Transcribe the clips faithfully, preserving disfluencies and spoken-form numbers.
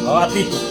Awati.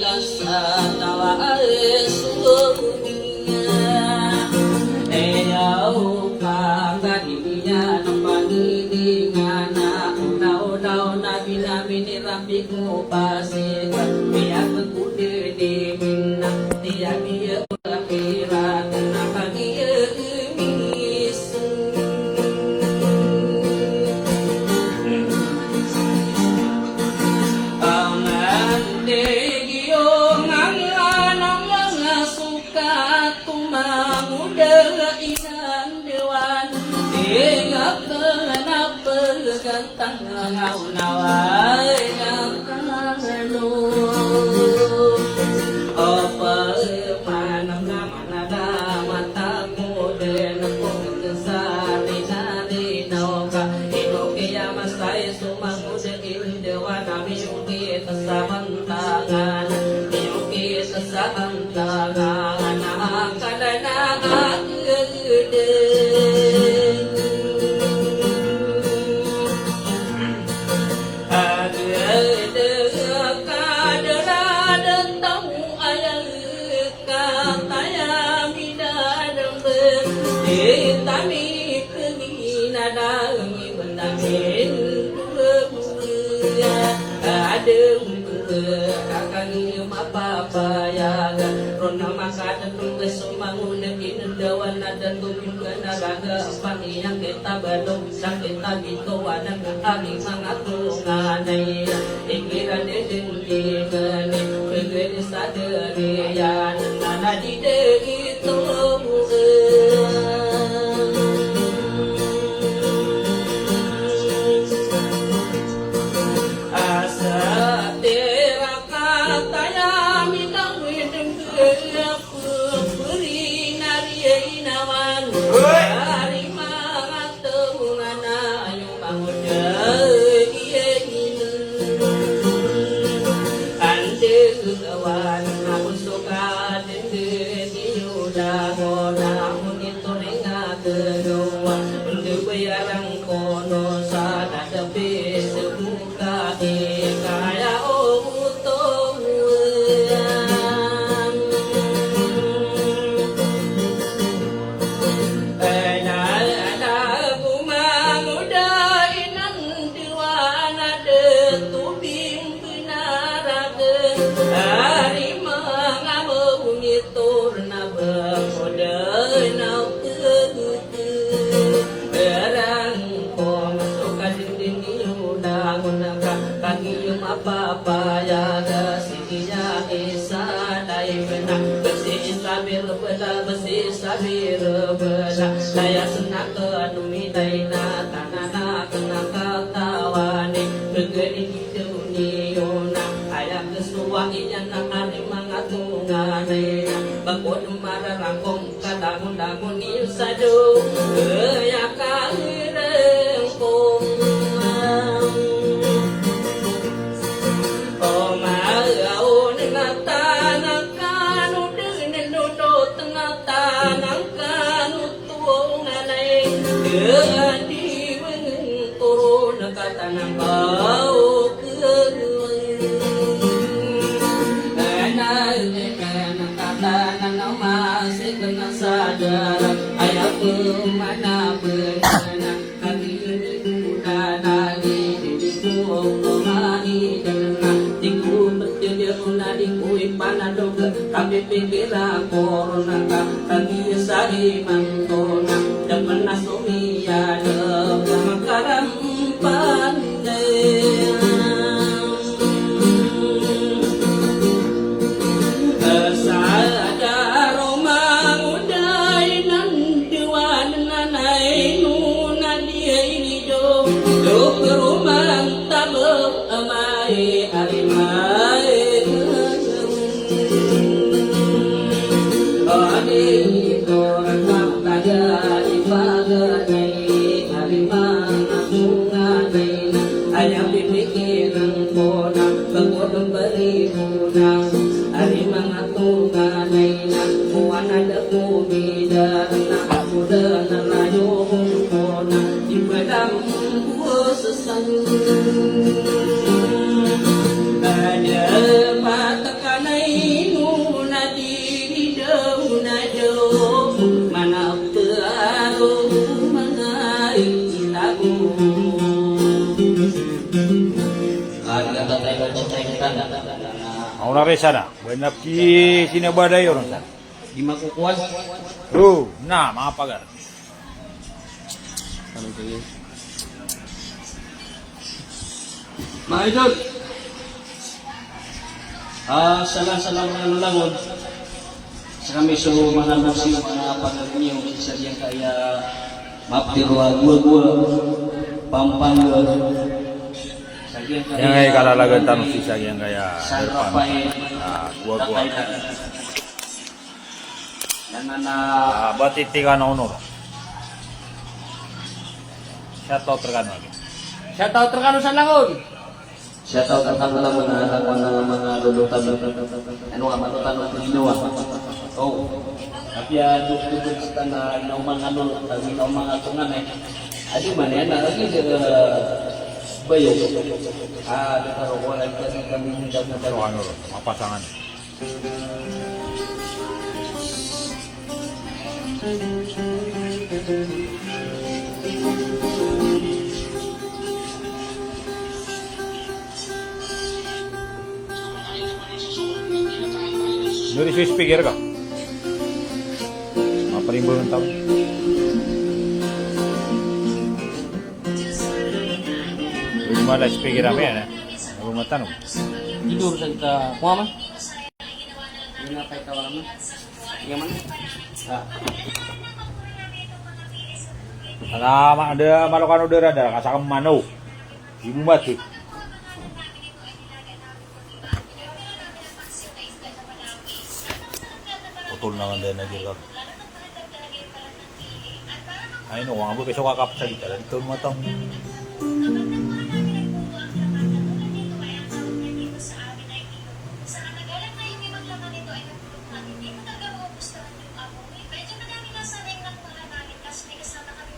Sa tawa ay suwag niya. Ayaw ka kaniyan pangidingan a, unaw-unaw na binabi ni Rabbi ko pasika. Miyag ko didi minna, tiya-tiya ko akhirat na kagiya. Nada mata ko den ko den sa ri na ri na o ka. Ino kiyamastay so mangod a indawan a miyokit sa bantangan. Miyokit sa bantangan a akal na agdeng. Agdeng ka da ra da taw aya Kataya mi da dang be, di tami kegi na dang i benda min dua buya. Adeng dua kakang i mapapaya ga. Rona maka da dang be so mangod a indawan a da dang be na raga pangiyang kita ba dang Sakit a gito wanan a ari manga tonganay. Igira deden di gani, pegede sa deriyan, nana di degito. Asa tera kataya mi tawid dengke. Puri na riya inawan. Oi. Ari manga tonganay o pangoda iya ina. Ande gawan na usoka dende di uda gona muni toringa kegawa. Ende bayarang kono sa dadapi sebu Kati kaya o buto. Ena ena gumangoda inan diwan a de tubing benaragen. Ari manga mawngit torna bekoda na Erang ko maso ka dindin iyo dangon ka, kagiya mapapaya da sidiya isa dai bena, besi isa bir bela, besi isa bir bela, daya senak ka dumi dai na tanana kena katawani, begeri di duniya na, aya kesuwa inya na ari manga tonganay na, bakod mararangkong Kadagon-dagon iyo sa do, aya ka ireng ko. O mayaon nga tanang kano denen dodot nga tanang kano tonganay. Adi wengen toron ka tanang bao. Katanan a masi kena sa dara, aya pemana benana, kami ini muda lagi, di ko mani dana, di ko berjaya una, di ko ipana doga, kami pikiran korona ka, kami sari mantona, da pernah sumia doga makaram. Pandai. Sa da roma ngodai nan diwan nanay nuna di ini do. Do peruman tabo amai arimai. Adi ko rentang taga ipaganay. Ari manga tonganay na, aya pipikiran ko na, bakod mbari ko na. Ari manga tonganay na, kowan a da ko bida na, ako da na layo ko na, di ba dam ko sesan. Ada mata kanay Ora re sana, ba na ki sina ba dayo ron sana. Di makokowan. O, na, manga pagar. Ano ba yan? Manga idol. Ah, salam, salam, manga langon. Sa kami so manga boss, manga pagar niyo, sa giyangkaya Maptiro a Goa-Goa, Pampanga. Sa giyangkaya, giyangkaya kalalagan tano sii sa giyangkaya San Rafael, ah, Goa-Goa. Nan a, ah, ba titikaw na onor. Shout out rekano lagi. Shout out rekano sa langon. Shout out rekano langon a, langon a manga lolo tano. Ano nga, manga lolo tano, paginawa. O. Apiya doktor sa tana, ino manga lolo, ino manga tonganay. Adi man iyan, adi, eh, bayo. Ah, doktor, wala, ito, ito, ito, ito, ito. Ano, mapasangan. Dari so speaker ka? Maparimbang taw. Dari mala speaker ami, ano? Rumah tanu. Tidur sa kita. Kuha man. Ala, ma-, da, malo kano da, da, da, kasakam mano. Ibu mati. Otol na nga da na gila. Ay, no, wala ba kaso kakap sa gitara? Ito, matang.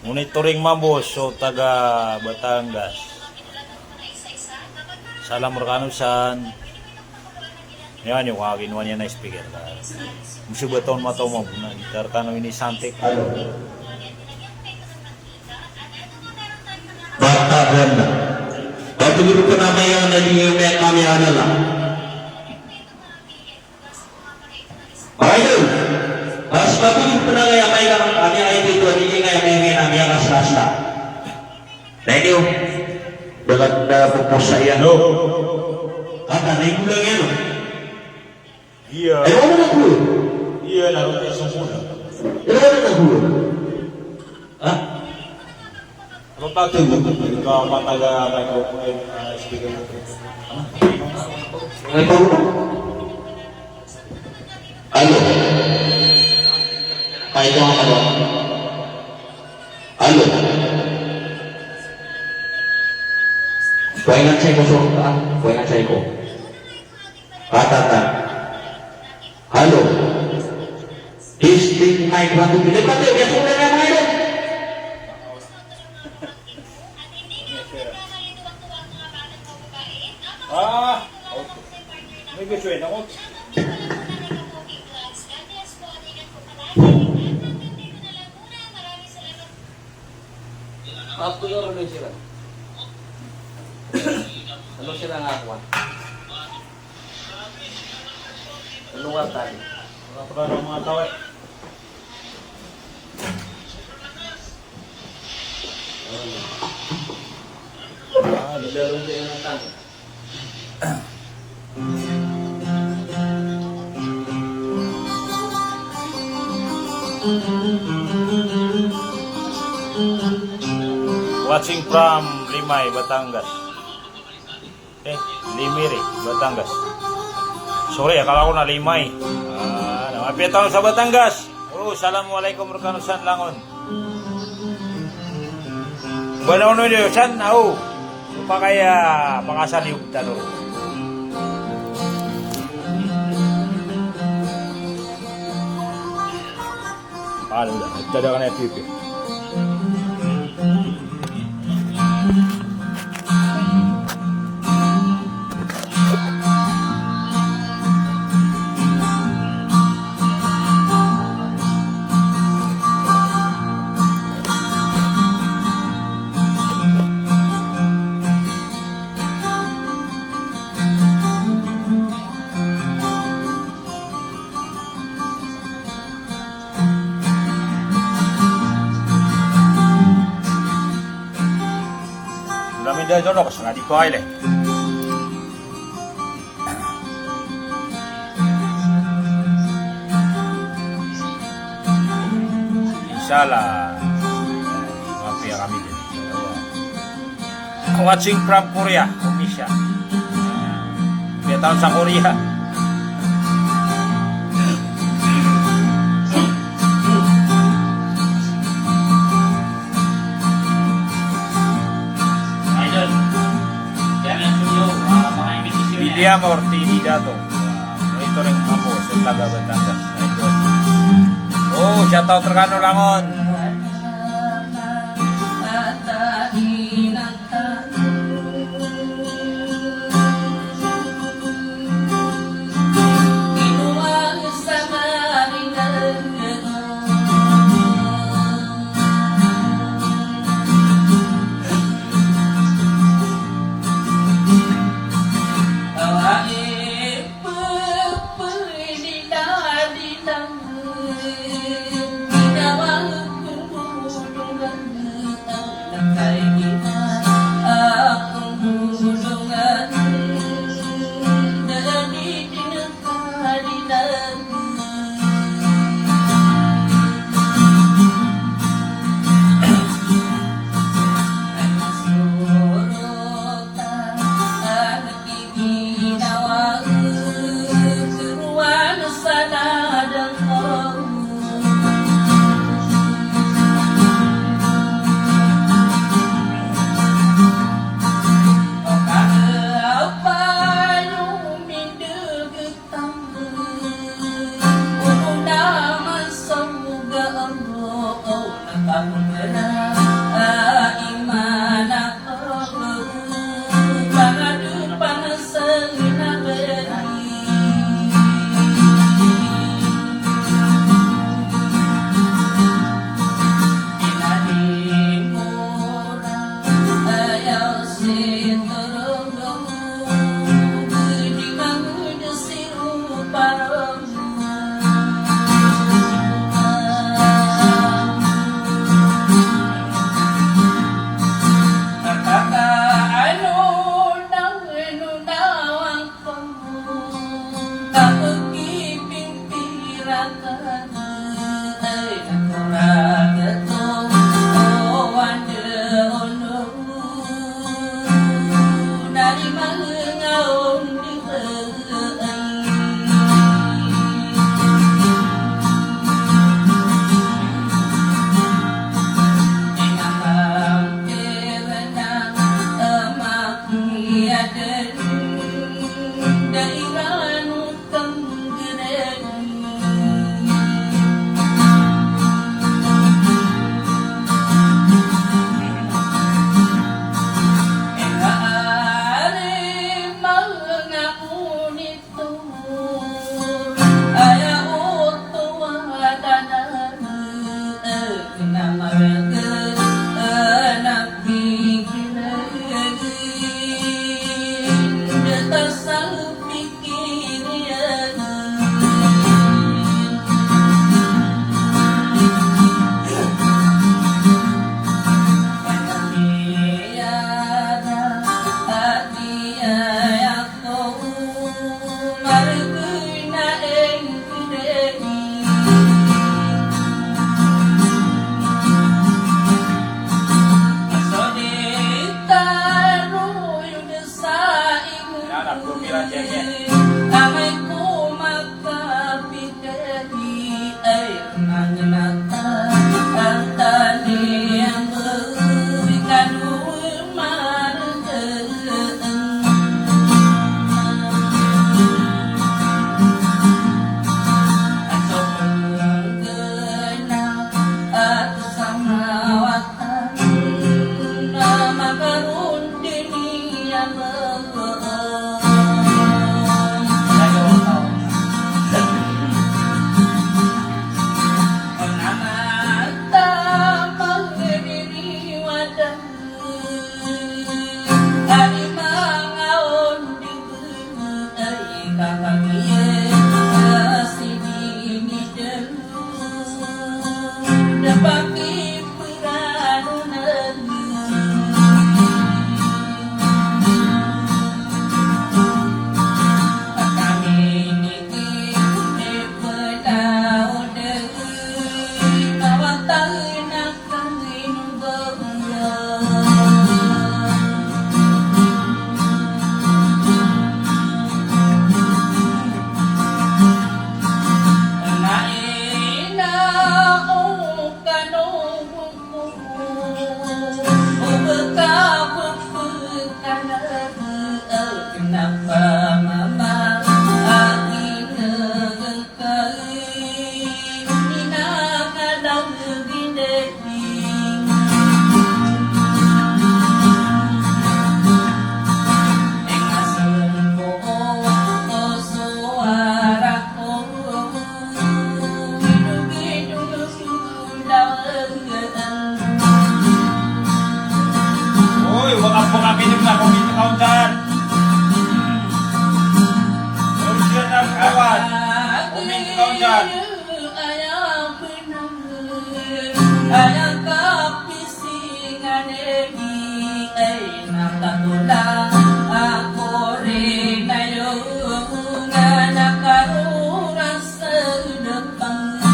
Monitoring mambo so taga Batangas. Salam rekano san. Iyan iyo, kaginowa niyan a speaker ka. Musi ba taw mataw mambo na gitar kano ini santik. Ano? Bata ganda. Batu guru kenapa yang ada di media kami adalah. Ayun. Mas mabuti pa na kaya kailangan kami ay dito, hindi kaya may may nami ang asrasta. Thank you. Dapat na po po saya. No. Kata na yung lang yan. Iya. Ay, wala na po. Iya, na rin sa muna. Ay, wala na po. Ha? Ano pa ito? Ito, mataga, microphone, ah, speaker. Ano? Ano pa ito? Alo? Ay, ito ang ano? Alo? Pwede na check ko, sir. Ah, pwede na check ko. Patata. Alo? Testing mic one, two, three. Lipat, eh. Biasa ko na naman, eh. Ah, okay. May gusto yun ako. Ako yun, ano sila? Ano sila nga ako, ah? Ano nga tayo? Mga tao, eh. Watching from Limay, Batangas. Eh, Limiri, Batangas. Sorry, akala ko na Limay. Ah, na, mapiya tano sa Batangas. Oh, assalamualaikum rekano san langon. Banaw no diyo san, aw. Pakaya, pakasaliw tano. Ano da, tada ka na pipi. Da jodok sa di ko ay le. Inshallah. Mapiya kami dn. Watching from Korea, Indonesia. Piya taon sa Korea. William Ortini Dato. Monitoring ako sa taga Batangas. O, shout out rkano langon. Aya bnar, aya kapisingan ini, ay na katola ako rin ayo nga na karora sa depan.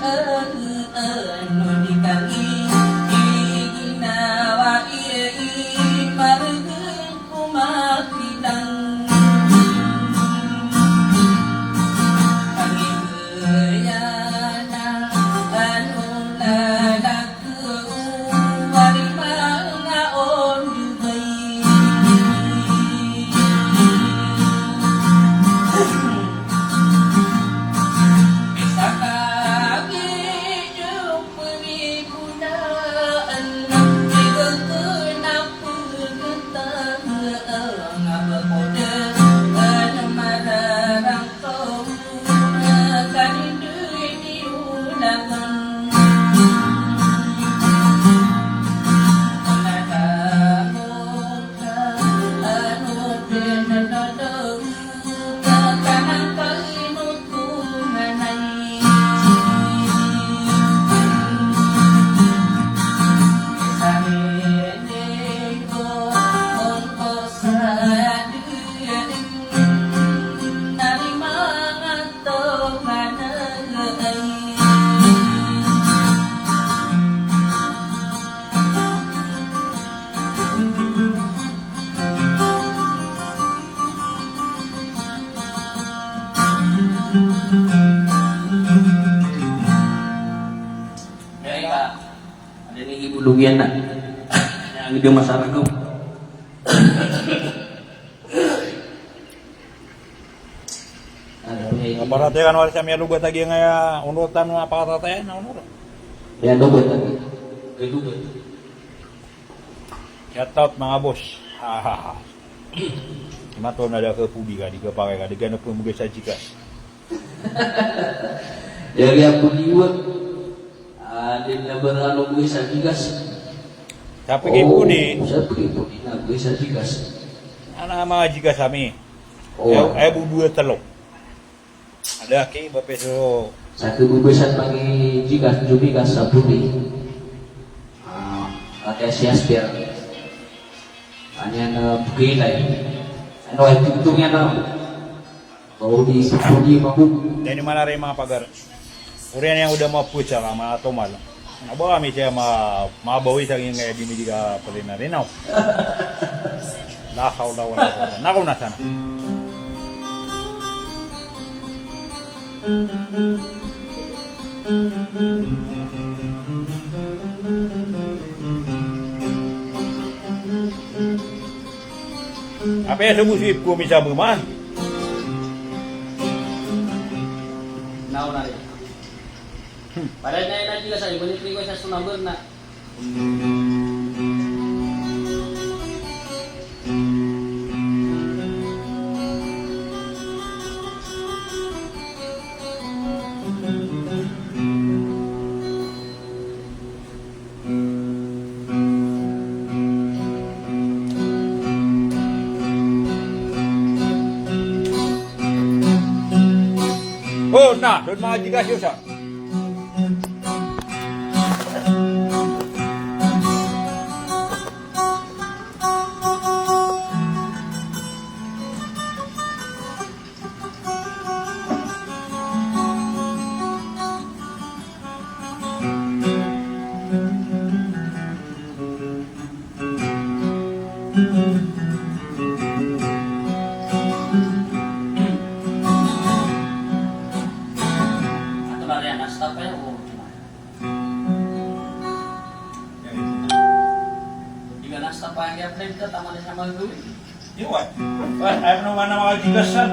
Adn i bologi anan. Aya ngka di masarag ko. Paratiyaya kano ari sa miyalogat a giyangkaya onotan a pakatataya na onor. Miyalogat a giyangkaya onotan. Shout out, mga boss. Hahaha. Imanto na da ka podi ka, di ka pakay ka, di ka na pemegay sa Gcash. Dari ako liwat. Ah, di na ba na pemegay sa Gcash? Sa pegay podi. Sa pegay podi na pemegay sa Gcash. Ana mga Gcash ami. Ay, ay, bo dowa telo. Ada ki ba peso. Sa kebebasaan pagi Gcash, Gcash sa podi. Ah, pakai si Aspir. Anya na bugilay. Ano ay tugtong yan, ano? Podi, podi mabuk. Dai niyo manarima, pagar. Oriyan iyan o da maphoon sa ka, matomal. Aba, kami siya ma-, mabawi sa giyangkaya di mi di ka pagrinarinaw. La hawla wala quwwata. Naku, na sana. Apiya so bo so ipko mi sa bo man. Naw na ri. Pada na ina di ka sa ibo ni trigo sa so number na. O, na, doon mga Gcash yun, sa. Ato na rin, nasta pa yan, o. Di ka nasta pa yan, kaya play ka, tama na siya magagawin. Di, wa. Wa, ayaw na, wa na mga Gcash san.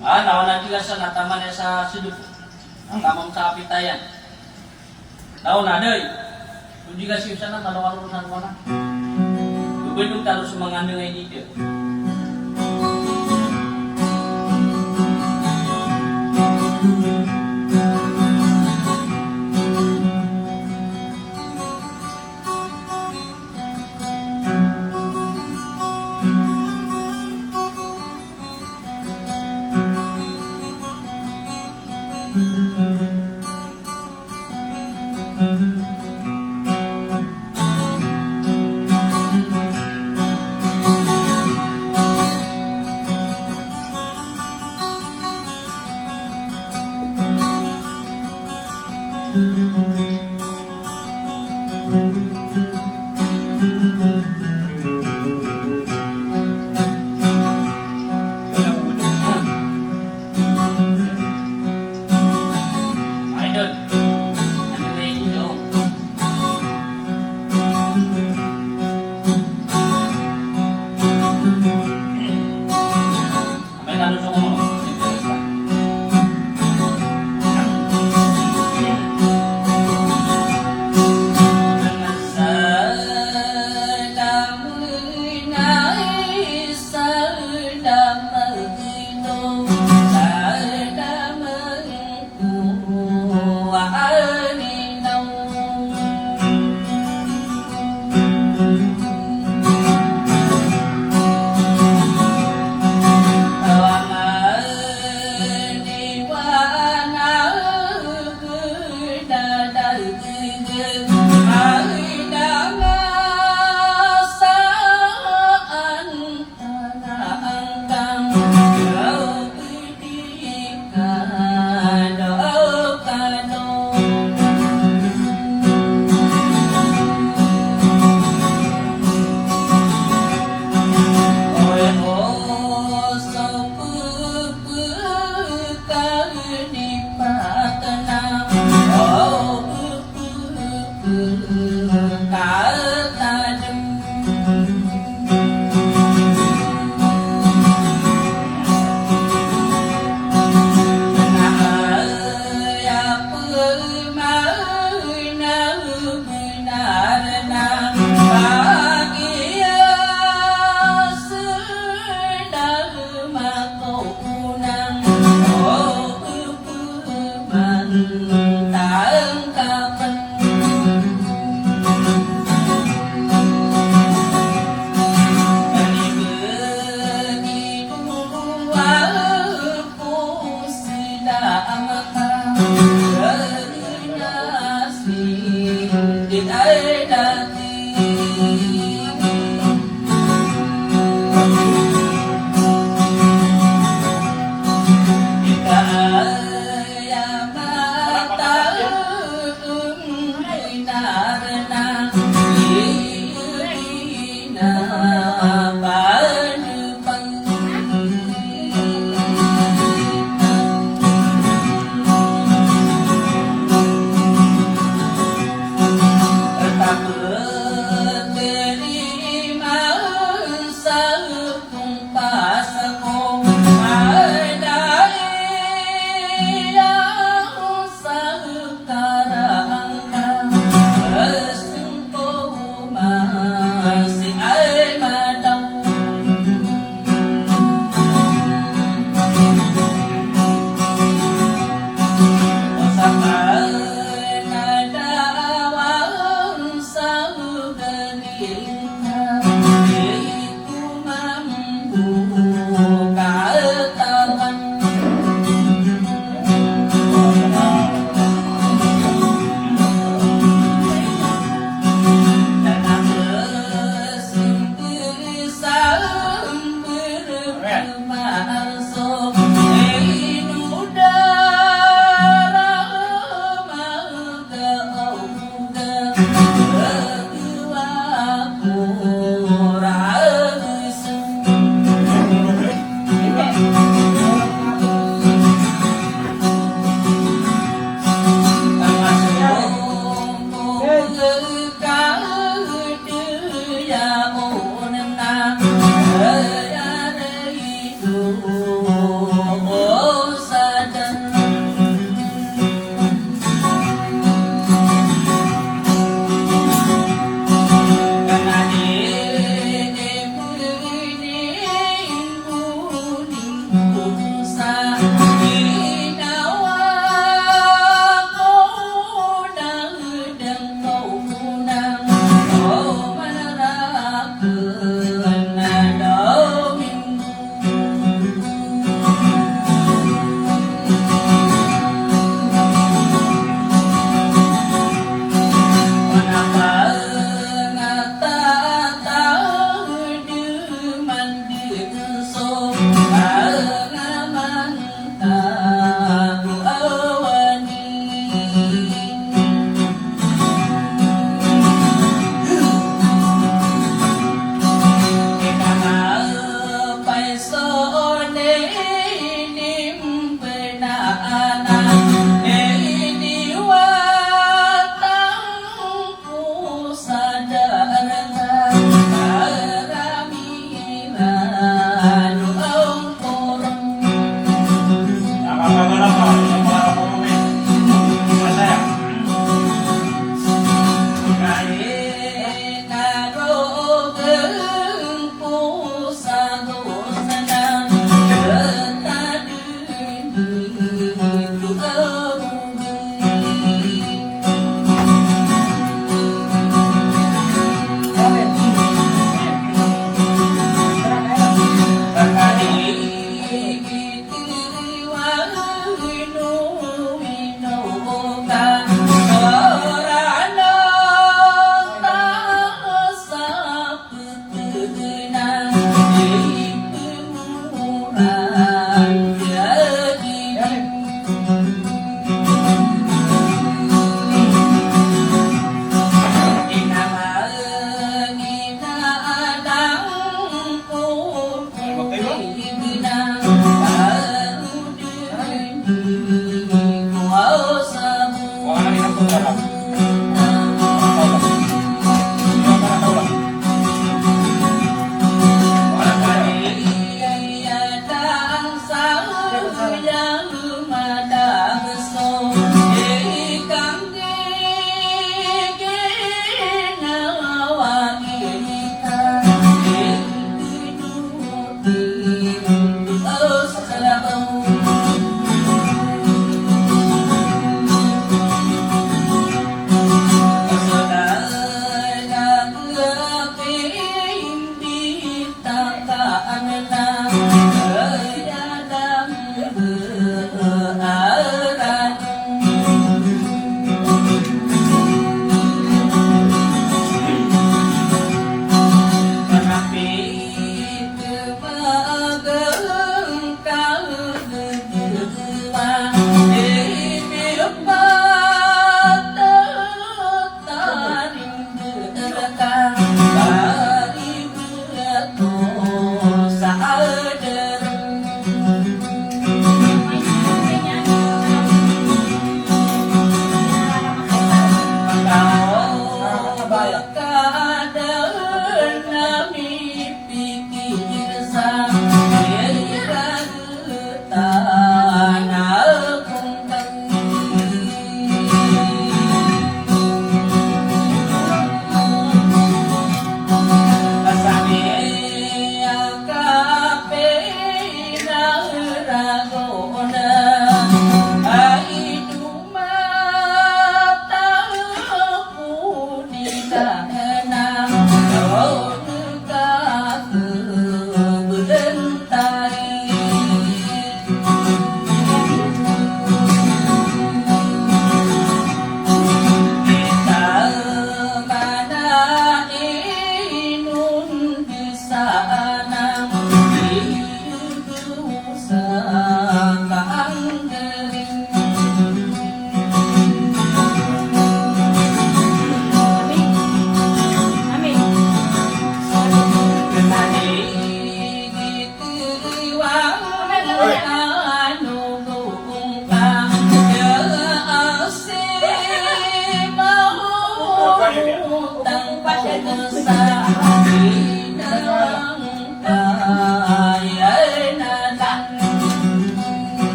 Ah, na, wa na Gcash san, na tama na sa sidok. Ang tama mo sa kapitayan. Taw na, day. Kung di ka siya sana, malawalo sa ano na. Bubendong talo sa mga ano nga dito.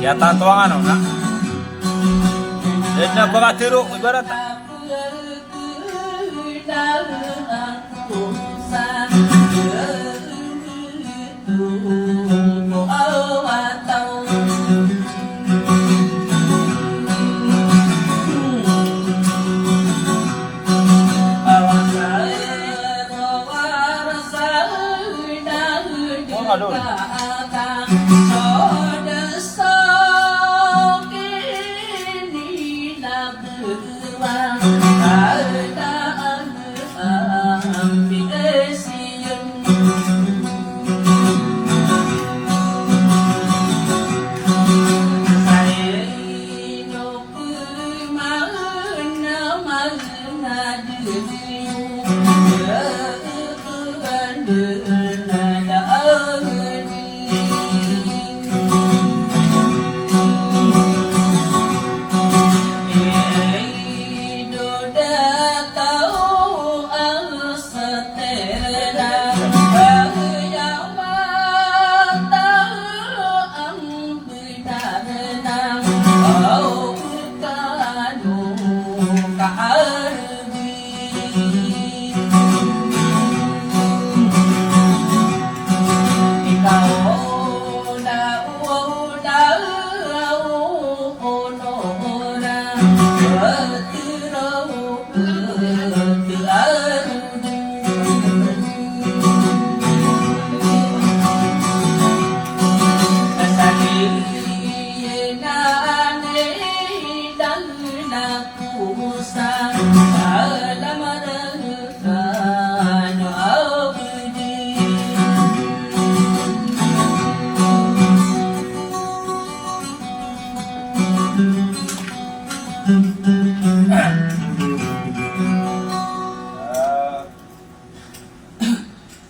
Iya tanto ang ano na. Ed na pangatero, ibarat.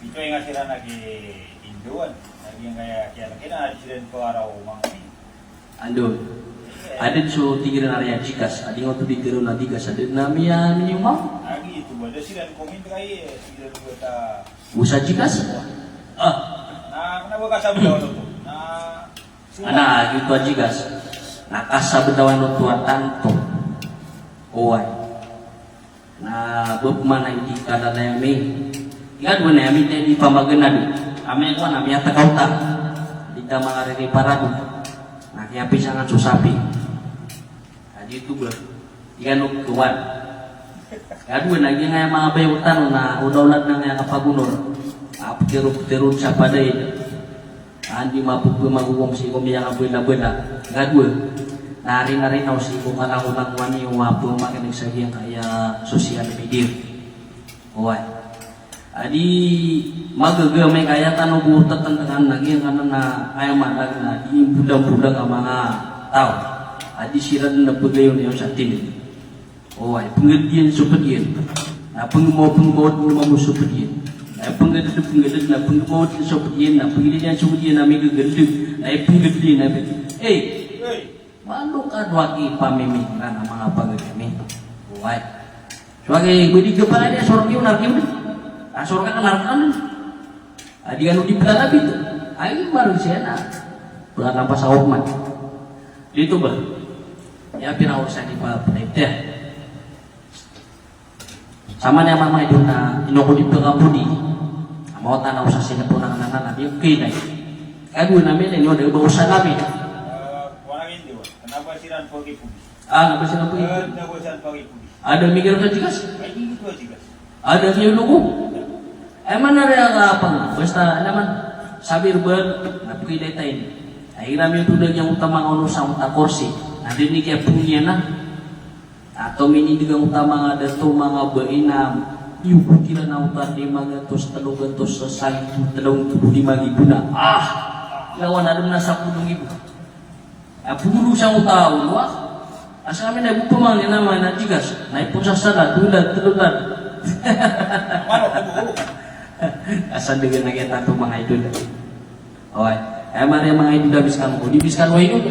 Pito ay nga siran a ki Indoan, lagid angkaya kiya, kiya na siran ko araw mangni. Ando. Aden so tig iran a aya Gcash, adi nga oto di tero na Gcash, aden na miya, miya miniyomaw. Agi ito ba, da siran comment kay, eh, tig iran ko ta. Osa Gcash? Ah. Na, kena ba kasabdawan oto? Na, ana, agi oto a Gcash. Na kasabdawan oto a tanto. Oway. Na bep man a indi kalalayan mi. Ika dowa na ami ta indi pamaganad. Ami kowan, ami a takaw ta. Di ta mangariri parado. Na kiyapisangan so sapi. Adi oto ba. Ika no kowan. Ika dowa na igi nga aya manga bayo tano na oda-olad na nga aya kapagonor. Apetero-petero sa paday. Andi mapepemagogom sii ko miyakabelabela. Gadwa. Na rinarinaw sii ko kalangolangowan iyo a pemakineg sa giyangkaya social media. Oway. Adi magaga amay ka aya tano bo tetentengan na giyangkanan a aya maana na di imbolambolang a manga taw. Adi siran na pegayon iyo sa tini. Oway, penged iyan so ped iyan. Na pengemaw, pengemaw den mambo so ped iyan. Na penged, penged, na pengemaw den so ped iyan, na penged iyan so ped iyan, na migeged. Na penged iyan, na penged. Eh, malo ka dowa ki pamimi, na, na manga panged ami. Oway. So agi, bedi ka pala di sorki, narki. Ah, sorka ka narka. Adi kano di pala bito. Ay, baru siya na. Pala nampas ako man. Dito ba? Ya, pinaursan di pa, pa, Saman iyan mamay doon na inoko di pekapodi. Amay oto na osa sii na poon a kanana, di okay na. Kadowa na mi na inyo da ba osa na mi. Eh, wala hindi, wa. Kenapa siran podi-podi? Ah, na ba sila po? Ada migir ka tigas? Ada niyo lugo. Eh, mana rin ang apang? Basta naman, sabi rin, napakaiday tayo. Ay, iram yung tudag yung utama ng uno sa uta korsi. Nandun ni kaya punya na. Ato minidgang utama nga dato mga bainam. Yung kira na uta di magatos, talo gatos, sa sabi ko, talong tubo di magibuna. Ah! Lawan, alam na sa pulong ibo. Ah, puro siyang taon, wa? Asa kami na buto man, ina man, na tigas. Na ipon sa sala, tulad, tulad. Asal dengan lagi tato mga idol. Oy, ay, mari mga idol, da biskan ko. Di biskan wa idol.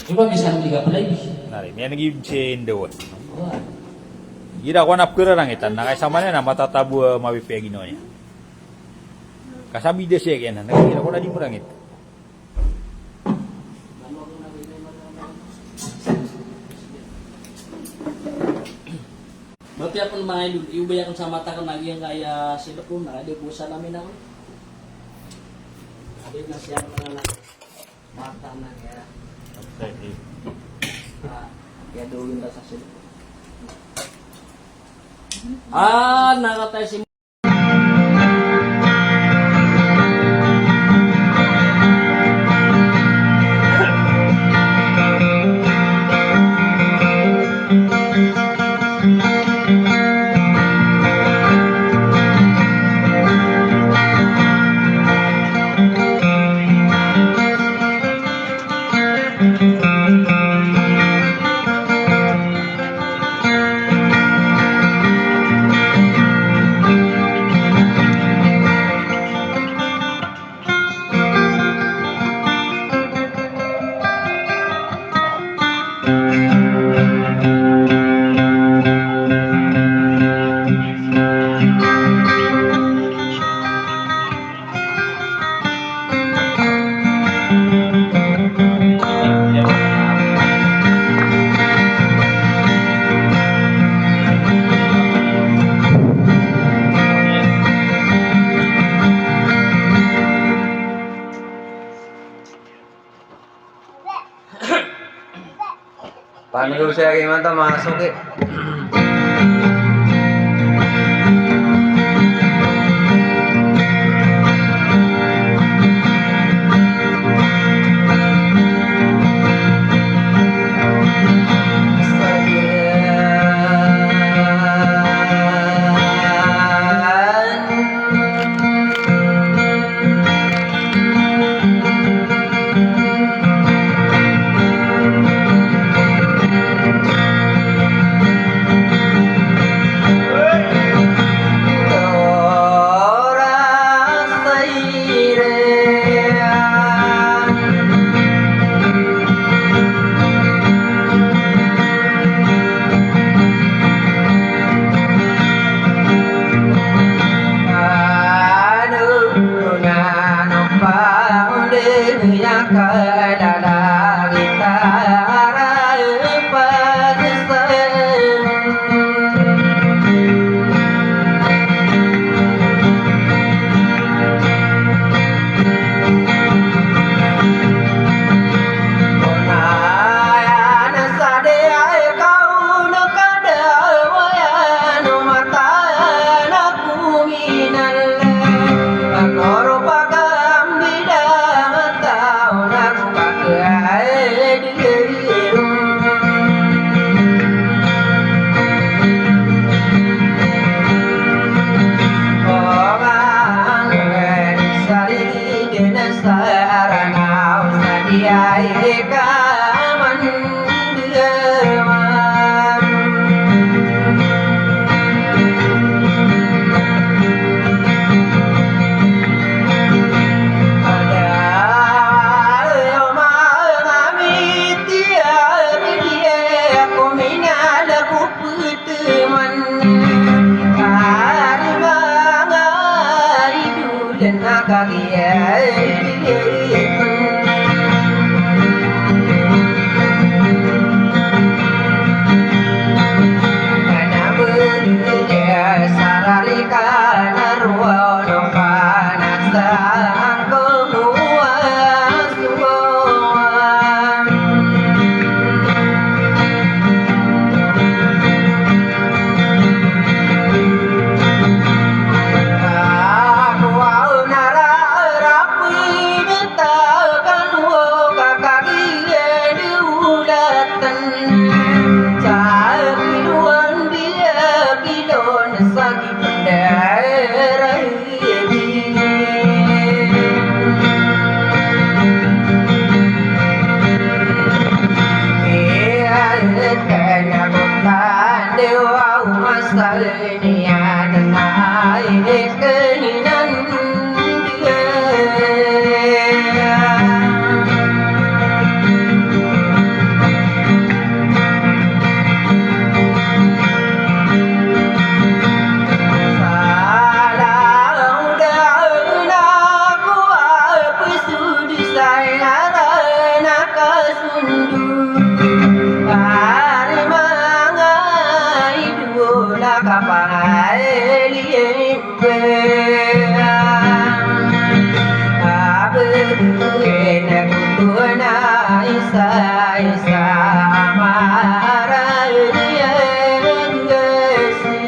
Di ba biskan ko di ka pala, ibi? Nari, miyan nag-ibig si Indawan. Wa. Gira ko na pagkararangitan, na kay sama niya na matatabo, ah, mapipiya ginawa niya. Kasabida siya kaya na, nag-gira ko na di marangit. Mapiya pn mga idol, iyo ba iyakn sa mata ko na giyangkaya silk ko, na di bo salamin ako. Adi na siya mga mata na kaya. Ah, kaya doon na sa silk ko. Ah, nakatay si Paano daw siya kayo man ito, mga suki? Masa ini adn a inikinan. Sa lawdan ako a psod sa ngaran a kasondo. Ari manga idol a kapangailin. Abegen ako tona isa-isa a maraliyan gasi.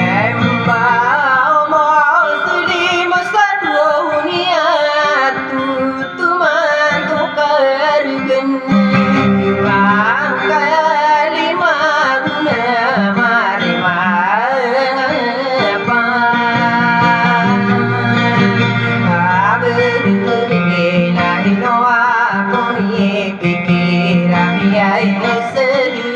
Emba o Muslim sa doniya, tutuman to kargen, mangkalima gona marima pa. Abegena ino ako mipikir a miyai segi.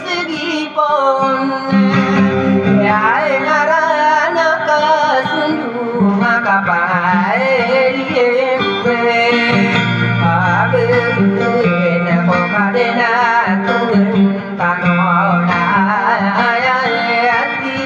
Segi pon, aya ngaran a kasondo makapailin pe. Pabegen ako ka den a togen tano na aya ati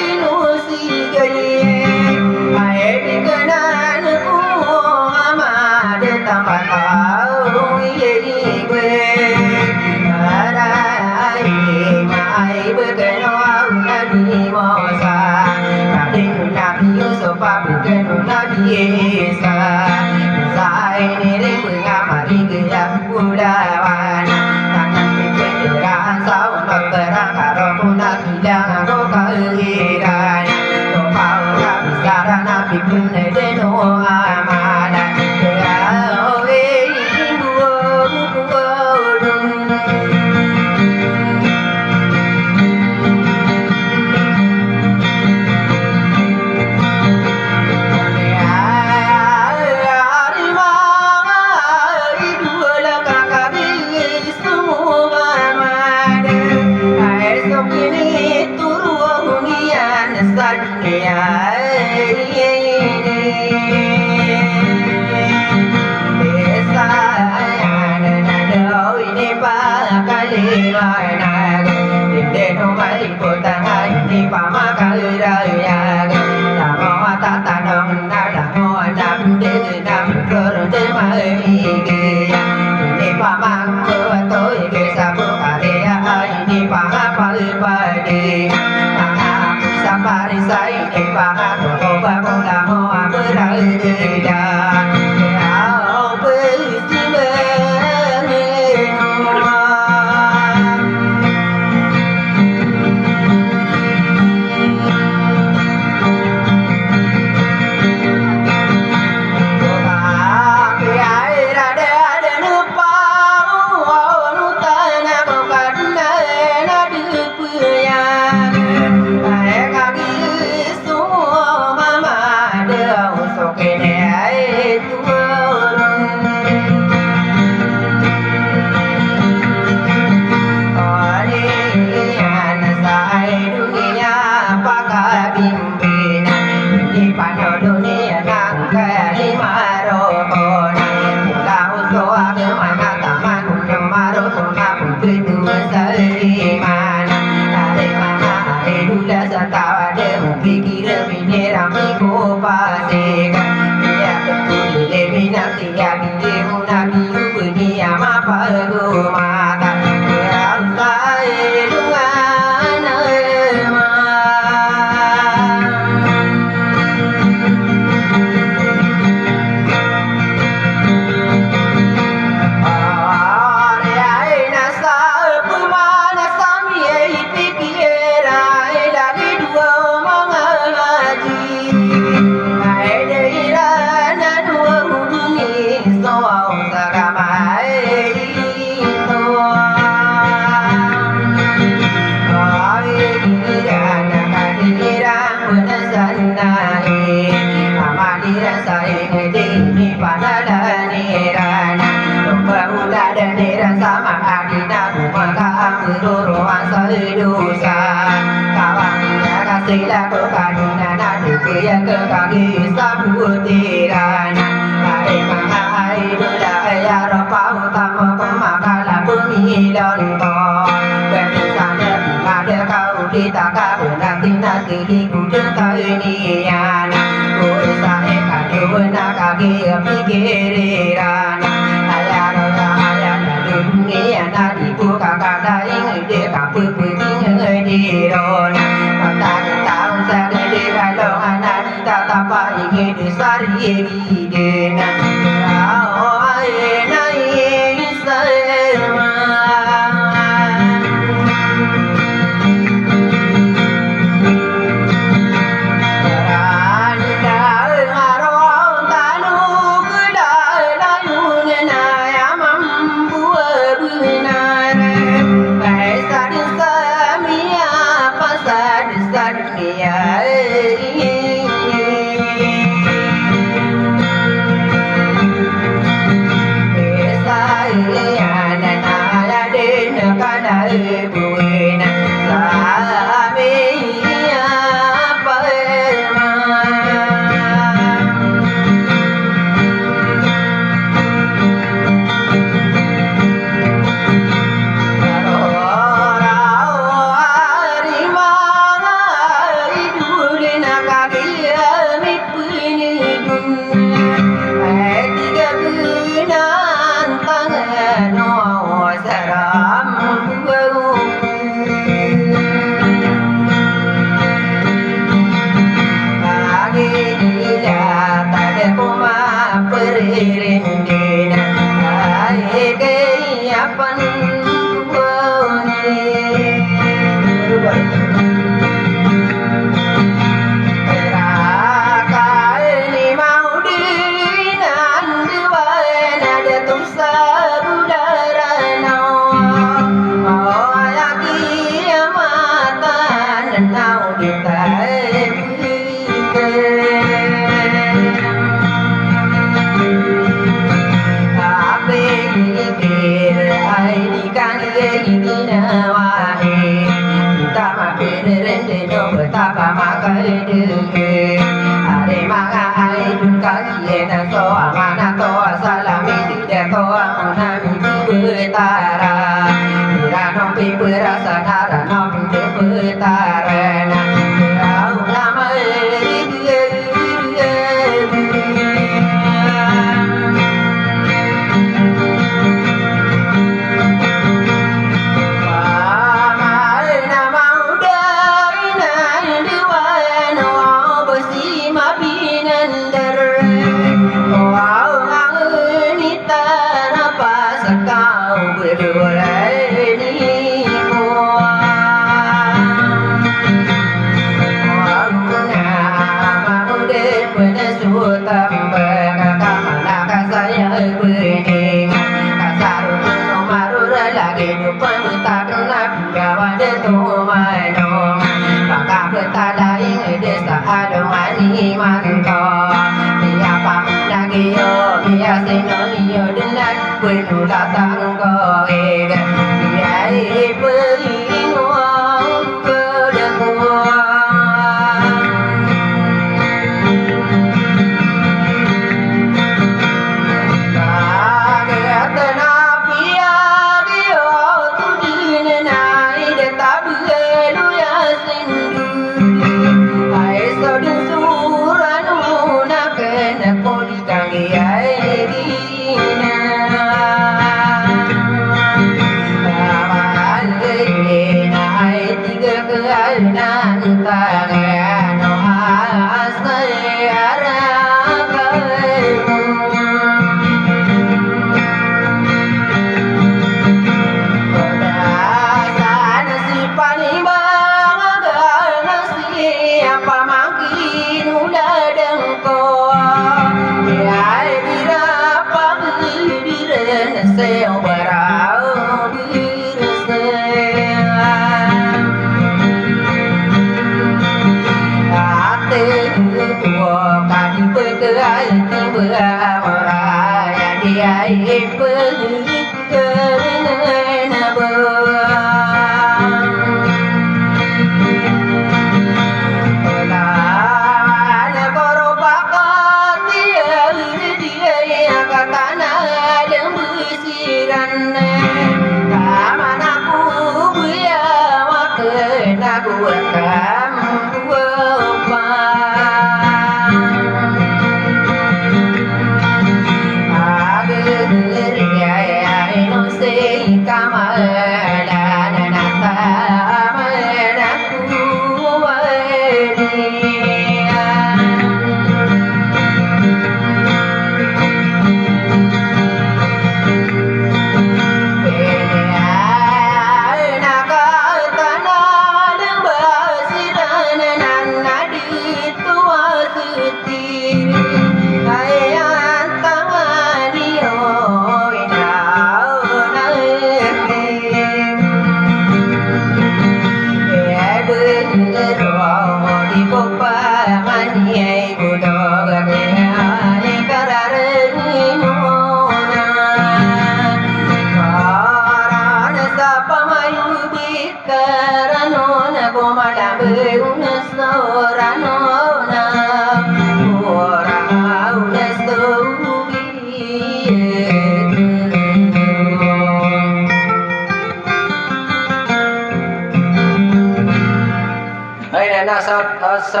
Ay, na, na, sa, sa, sa,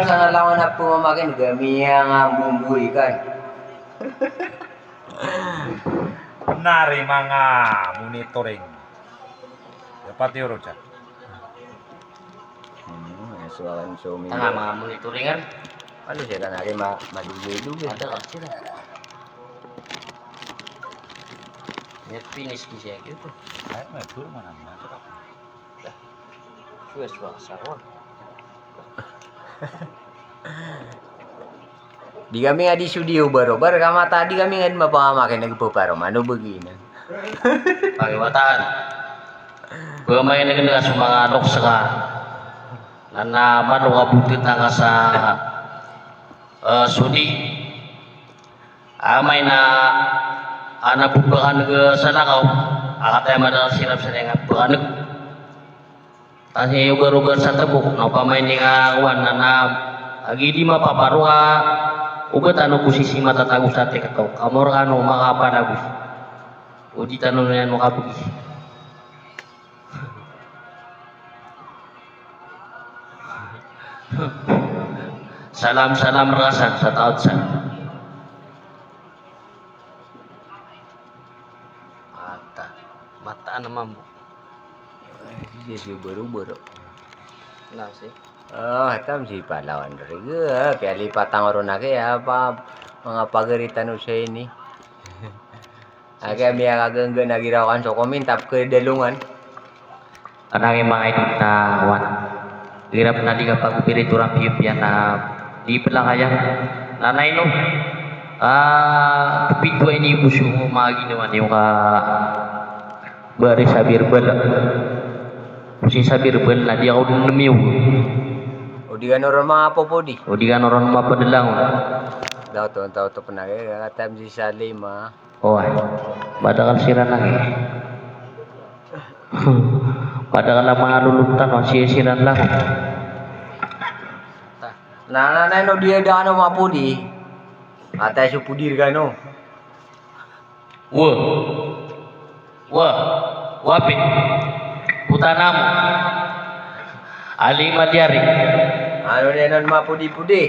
sa, langon a pamamakin, gamiyan a bumbuy kan. Nari manga monitoring. Ya, pati oro dyan. Hmm, ya, soalan so minggu. Tanga manga monitoring kan. Ano siya kan, nari ma-, madugay-dugay. Ada kan sila. Ya, finish ki siya gitu. Ay, may puro man ang mga. Di kami nga di studio barobar, ka matadi kami nga di mapamamakin, nagpaparo, mano ba ginan? Paliwatan. Pamain na ganda so manga noksa ka. Na, na malo ka botet angka sa, eh, sodi. Amay na, ana bo pakaneg sa lakaw, a kataya madakl siran sa di nga pakaneg. Tasi ogar-ogar sa tebok, na opama ini nga wan, na, na, agi di mapaparo ka, oba tano ko sisi matatago sa TikTok, ka mor kano makapanagos. O di tano niyan makapegi. Salam, salam reka san sa taot san. Mata, mataan a mambo. Sii, sii, baro, baro. Nam sii. Oh, tam sii palawan rega. Kaya lipatan ko ron aki, apa, manga pagari tano sa ini. Aki, miyakagenggen a giraw kan so komin, tap ke dalongan. Anang i manga idot na wan. Girap na di kapagpirito ran piyapiya na di pelakaya. Na, na ino. Ah, pito ini buso mo magi naman yung ka bari sabir bala. Busi sabir bala na di ako nemiyo. O di kano ron mapopodi. O di kano ron mapadelang. Daw to, daw to penagi, katam si Salima. Oway, madakl siran lagi. Madakl a manga lolot tano, sii siran lagi. Na, na, na, ino di da kano mapodi. Atay so podi rkano. Wa. Wa. Wapit. Putanam. Ali Madiari. Ano na inon mapodi-podi.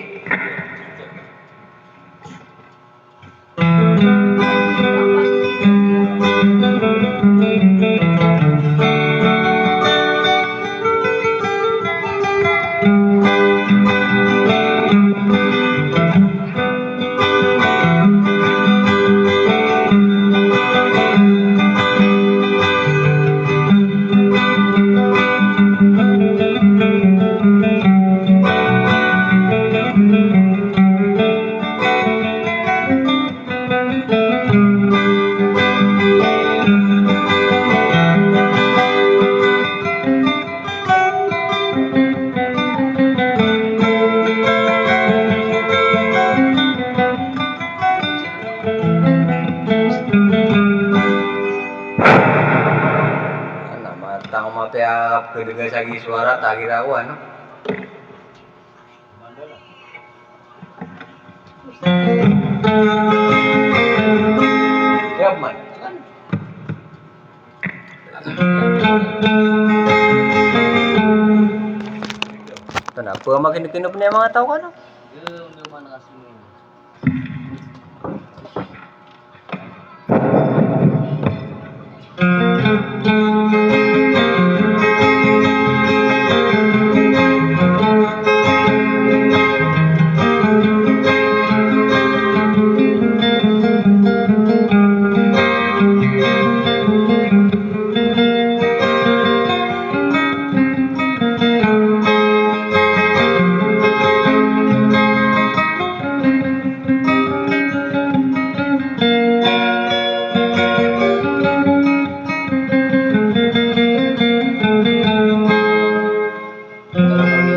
Ana, matang mapiya a pkdga sa gi suara ta gi rawan, no? Siap, man. Kenapa makin kinop ni manga taw ka, no?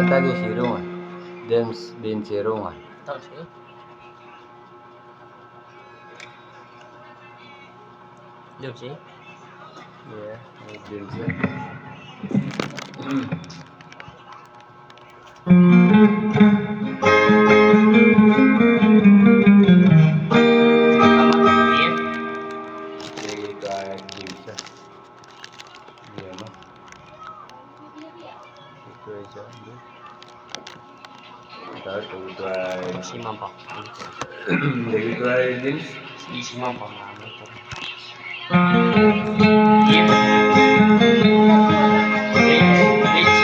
Tagi si Rongan. James bin si Rongan. James, eh? Iya, James, ya. Iya, no? Ito ay siya, hindi. Tapos, ito ay si Ma'am po. Hindi, ito ay din. Si, si Ma'am po, ma'am. Ito. Yes. Yes. Yes.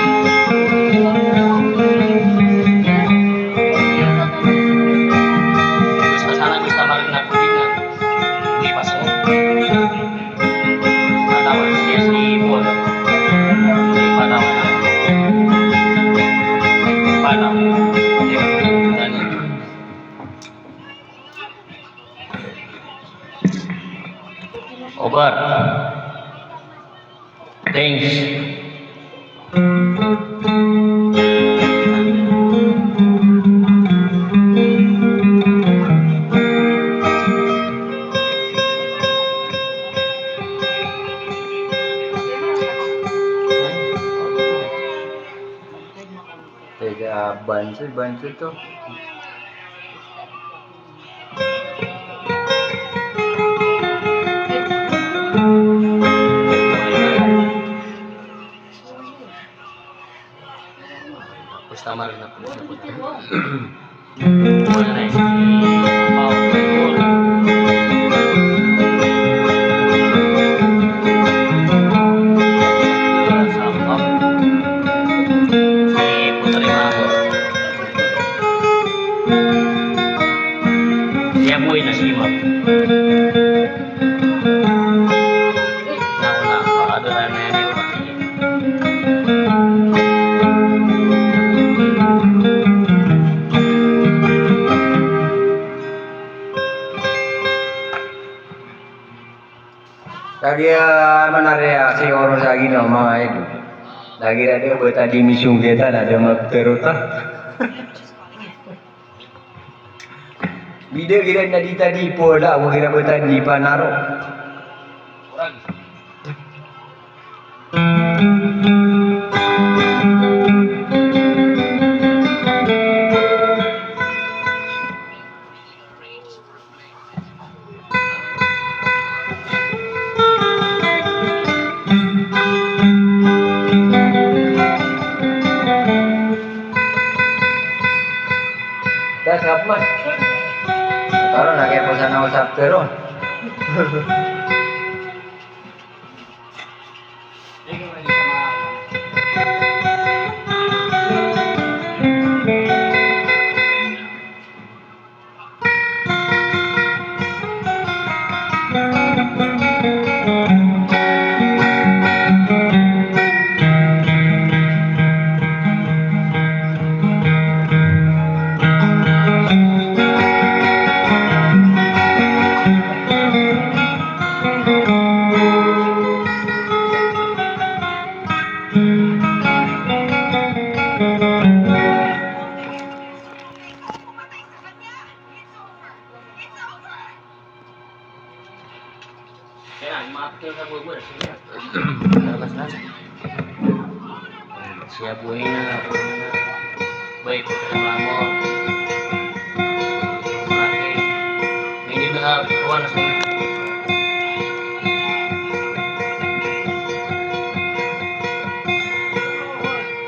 Gusto sana, gusto pa rin na po din na. Hindi pa, sir. Over. Thanks. Tega banso, banso to. Customer na po. Siya po ay nasimak. Kagiya manariya si oros a ginawa manga idol. Lagid a da ba tadi misonggetan a da maptero ta. Bida gira na di tadi pola, ago gira ba tadi panaro. Das, hapman. Karon, lagi ako sa nausap, pero. Siya po ay na, bay po, mamo. Hindi na kawan sa.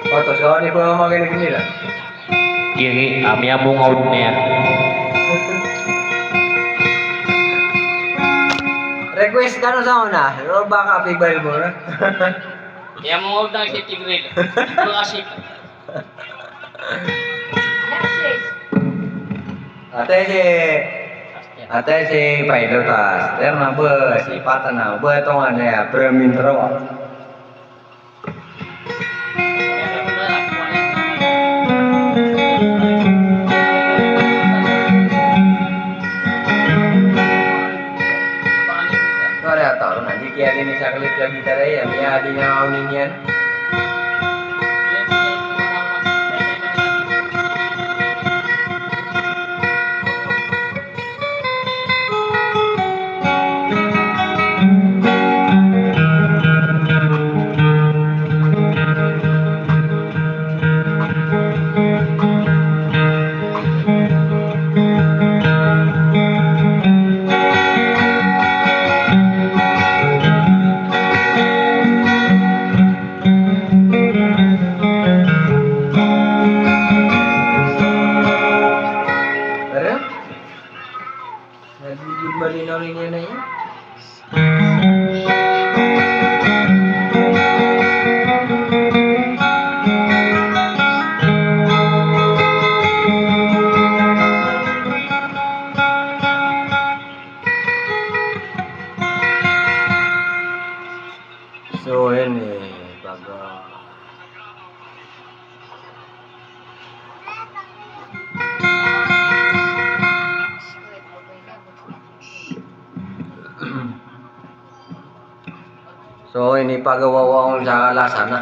Oto, so, ano po ang mga ganito nila? Iri, a, miyamongaod niyan. Request ka na sa una, pero baka pibal mo na. Miyamongaod na si Tigril. Ito kasi. Ate si, ate si Paido tas, terna ba, si Patana ba, tongan ya, Bramin Tero. Sorry, atau nanti kia ini sakali lagi tarai ya, ya di naon ini ya. Nabibig malinaw rin yan na yan. So, ini, baga. So, ini pagawawa on sa lasa na.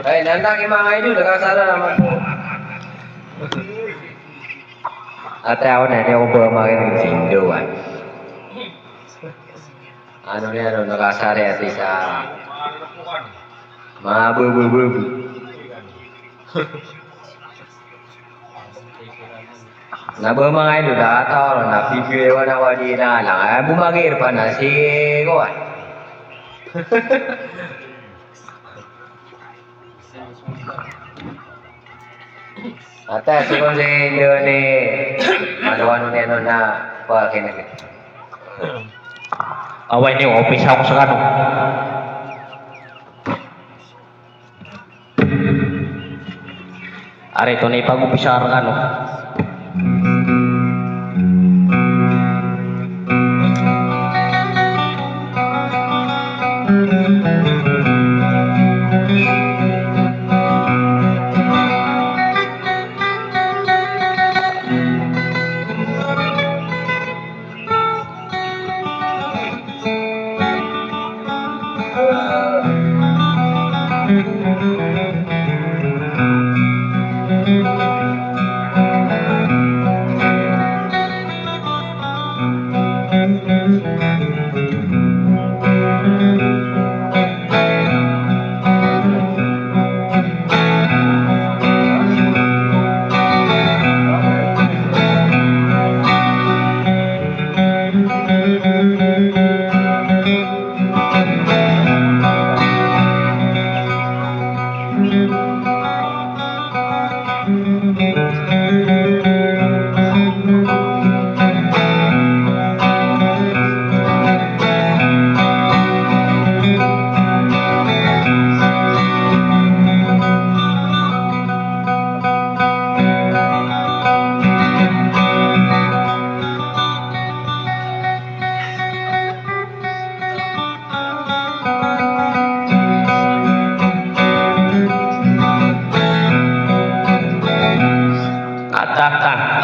Ay, nanda ki manga idol, kasala naman po. Ate ako na, di ako ba makinig sa Hinduan? Ano niyan, ano, nakasari ati sa mga bubu-bubu. Na ba manga idol, da a taw ron na pipiyawan a wadi na lang. Ay, bumagir pa na si Kuwan. Ata, so kon si Indo ni, ano, ano, ni, ano, na, pa, kinag- Away niyo, opis ako sa kano. Ari, ito na ipag-opisa rkano.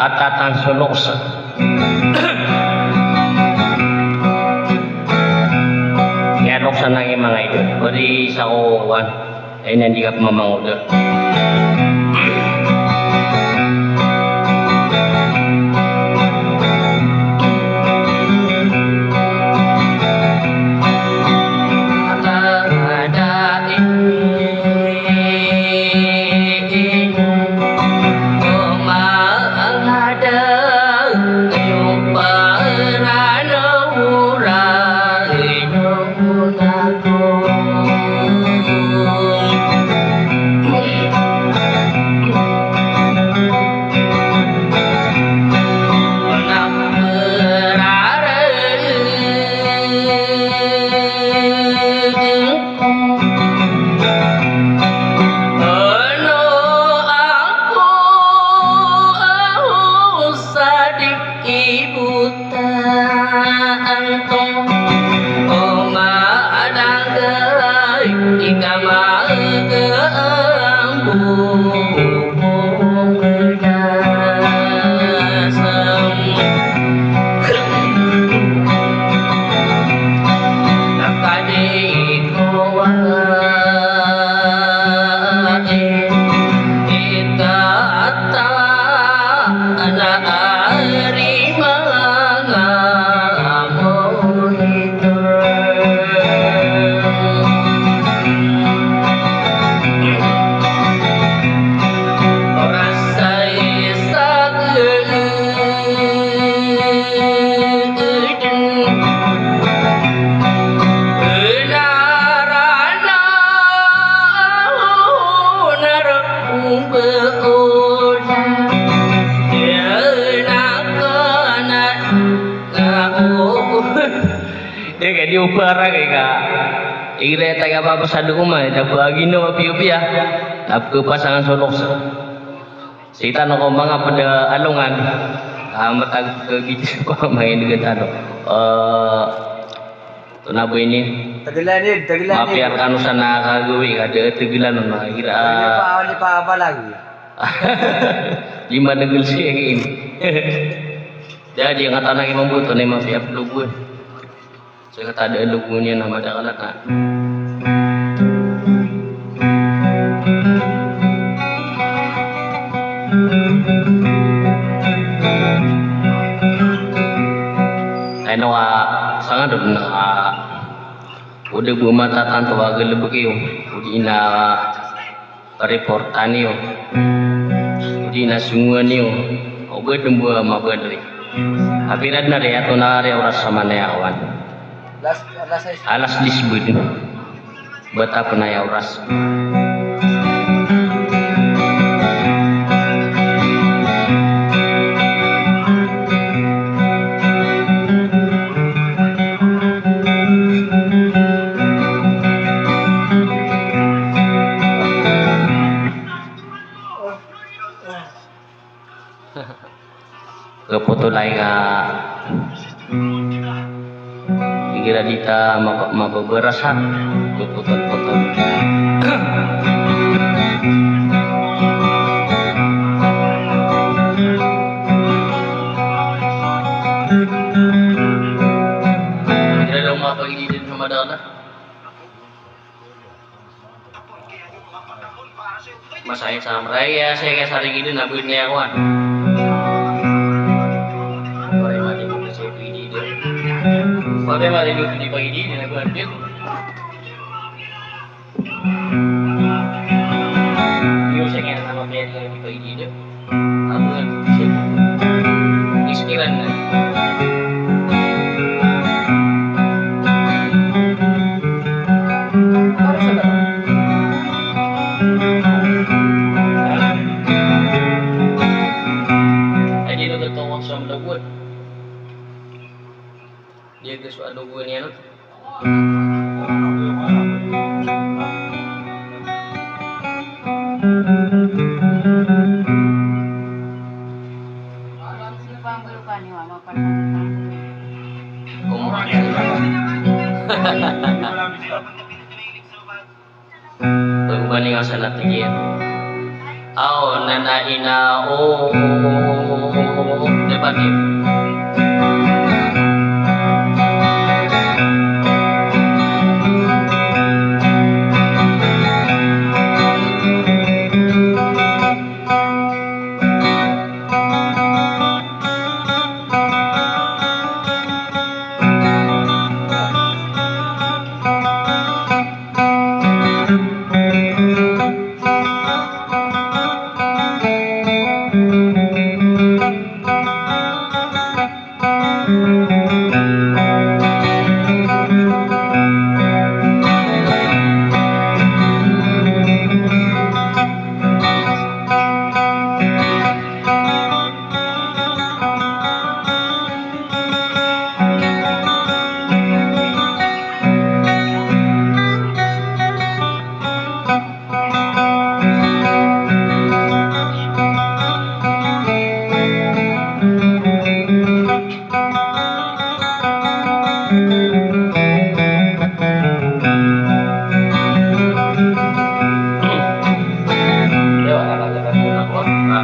Atatan so loks. Kiyaloks anan i manga idol. Bali sa ko kowan. Ay, na di ka pamamangoda. Ibu ta anto o madangkai i kamagambo dasam. Nakadi ko wa e ita ata ana ari manga monitor. Ora sa isa gelen narana nara Iya, ka di opara ka, ka. Igira taga papasad ko man, ta pagino apiyo piya. Ta pkapasangan so loks. Sii tano ko manga pd a alongan. Ah, matag ka giti ko manga inigit ano. Eh, Tonaa bo ini? Tagilan, Id, tagilan, Id. Mapiya rkano san a kagawii ka da a tagilan on, manga igira. Ini pa, ini pa, apa lagi? Di madagl siya ini. Da, di nga tanang imamboto na mapiya plogon. So, kata da logon iyan na madakl na. Ino a sangadn a o da bo matatanto a galbk iyo, odi na reportan iyo, odi na songowan iyo, o ba dn bo a mabadri. Apiya dn a riyato na riya oras sa manaya awan. Alas, alas sais. Alas diyes bo dn. Bata pn aya oras. Kapotol ai ka igira di ta mapa-, mababarasa. Kapotol-potol. Igira daw mapagidid sa madakl. Masaya sa mraya, saya kaya sa rigid na bud niya kuan. Pare mati ko sa rigid. Pare mati ko di pagidid na kuan. Iyo, saya kaya na mapagidid na di pagidid. Apo nga iskiran na. Para sa laban. Ay, di na ito tawag sa mga lagwad. Di ito sa lagwad niya, no? Pagbaning a sanat iyan. Aw, nana ina, o.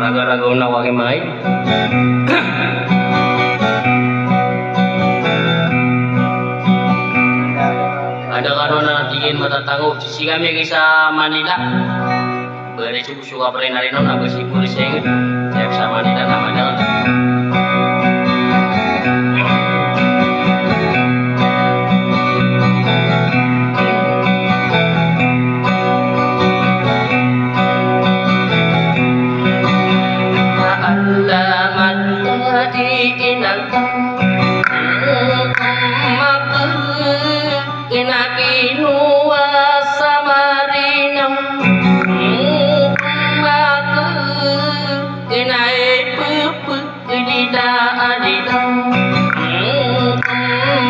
Raga-raga on a wagi mai. Ada kano na tig iyan matatango, sii kami kisa Manila. Bari so, so kapre na rino na basi polis ing. Saya sa Manila na madal. Alamat di inan. Maku ina kinuwa sa marina. Maku ina ipupu di da adida.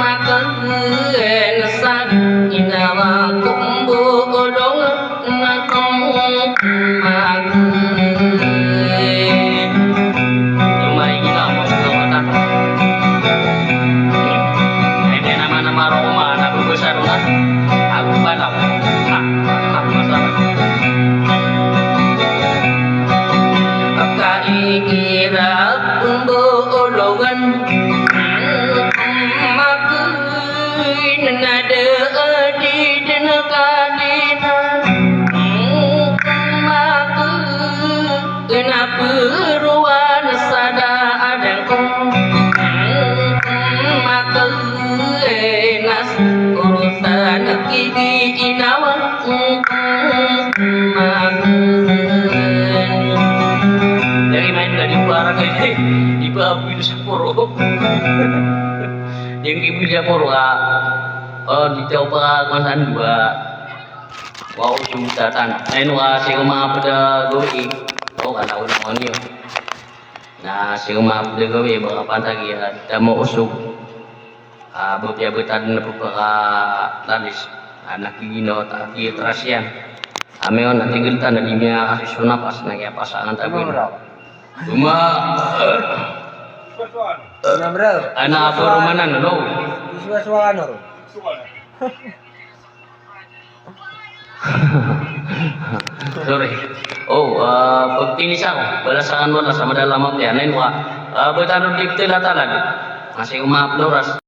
Maku ina sa ina wa kumbu ulong. Maku ina da di dn kalina. Maku ina pruwan sa da adn ko. Maku ina urusan ki di inawa. Maku. Dari main dari barang ini. Di babu itu saporo. Yang ibu dia poro, ah, oh, di coba masan dua. Wow, sudah tan. Ain wa si uma pda gawii. Oh, kana ulo mo niyo. Na si uma pda gawii, baka pantag iya, tamo usog. Ah, bapya betad na pepakalalis. Anak gino, taki terasian. Ameon, na tigil tan, na di miyakasisona pas, na kaya pasangan tabi. Uma. Ana apa rumanan, lo? Suwa-suwa ano, lo? Sorry. Oh, ah, pagtinis ako. Balasangan mo na sa madala mo, tiyan. Ayun, wa. Ah, betad na di ptila talad. Masih uma ploras.